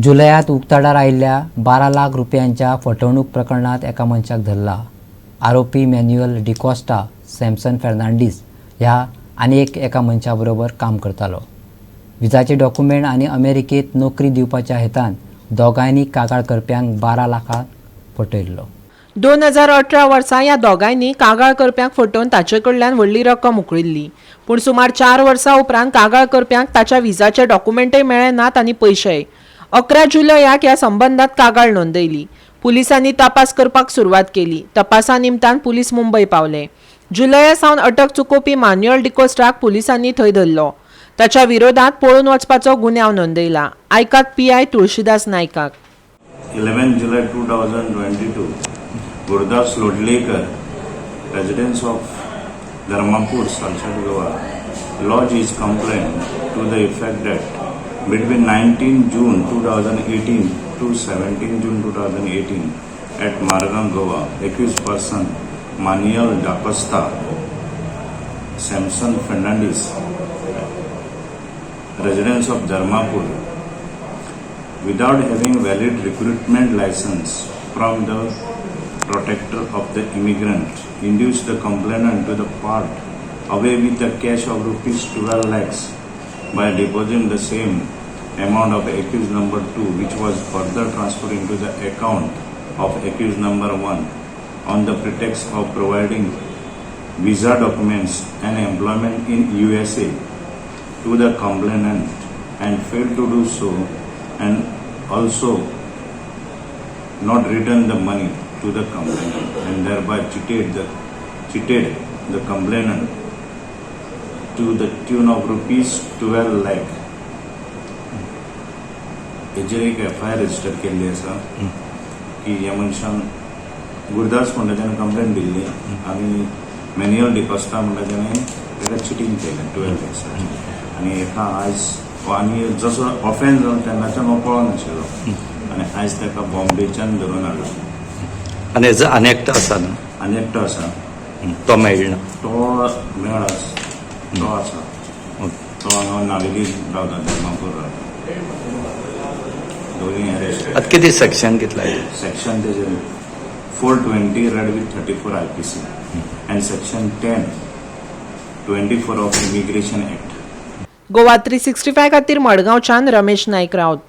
जुलयात उक्ताडार आयिल्ल्या 12 लाख रुपयांच्या फटवणूक प्रकरणात एका मनशाक धरला. आरोपी मॅन्युअल डिकॉस्टा सॅमसन फेर्नांडीस ह्या आनी एक एका मनशा बरोबर काम करतालो. विजाचे डॉक्युमेंट आनी अमेरिकेत नोकरी दिवपाच्या हेतान दोगांयनी कागाळ करप्यांक 12 लाखांक फटयल्लो. 2018 वर्सा ह्या दोगांयनी कागाळ करप्यांक फटोवन ताचे कडल्यान व्हडली रक्कम उकळिल्ली. पूण सुमार 4 वर्सां उपरांत कागाळ करप्यांक ताच्या विजाचे डॉक्युमेंटय मेळ्ळे नात आनी पयशेय. 11 जुलयाक ह्या संबंदात कागाळ नोंदयली. पुलिसांनी तपास करपाक सुरवात केली. तपासा निमतान पुलीस मुंबय पावले. जुलया सावन अटक चुकोवपी मान्युअल डिकोस्टाक पुलिसांनी थंय धरलो. ताच्या विरोधात पळून वचपाचो गुन्यांव नोंदयला. आयकात PI Tulsidas नायकाक. 11 July 2022, Gurudas Lodlekar, residents of Dharmapur, Salcete, Goa, lodged his complaint to the effect that between 19 June 2018 to 17 June 2018 at Margao, Goa, accused person Manuel Dacosta, Samson Fernandez, residents of Dharmapur, without having valid recruitment license from the protector of the immigrant, induced the complainant to the part away with the cash of rupees 12 lakhs by depositing the same amount of accused number 2, which was further transferred into the account of accused number 1 on the pretext of providing visa documents and employment in USA to the complainant, and failed to do so and also not return the money to the complainant and thereby cheated the complainant to the tune of rupees 12 lakh. हेजेर एक FIR register केल्ली आसा की ह्या मनशान गुरदास म्हणटा तेणें complain दिल्ली आनी मॅन्युअल डिकॉस्टा म्हणटा तेणें ताका चिटींग केलें 12 लॅक्साचें. आनी हेका आयज आनी जसो ऑफेन्स जालो तेन्नाच्यान हो पळोन आशिल्लो आनी आयज ताका बॉम्बेच्यान धरून हाडलो. आनी हेजो आनी एकटो आसा न्हू? आनी एकटो आसा. तो मेळना? तो मेळ्ळा, तो आसा. तो हांगा नावेली रावता, धर्मापूर रावता. दोनी अरेस्ट. आतां कितें सेक्शन कितलें? सेक्शन तेजे 420 read with 34 IPC and section 10(24) of Immigration Act. Goa 365 खातीर मडगांवच्यान रमेश नायक राऊत.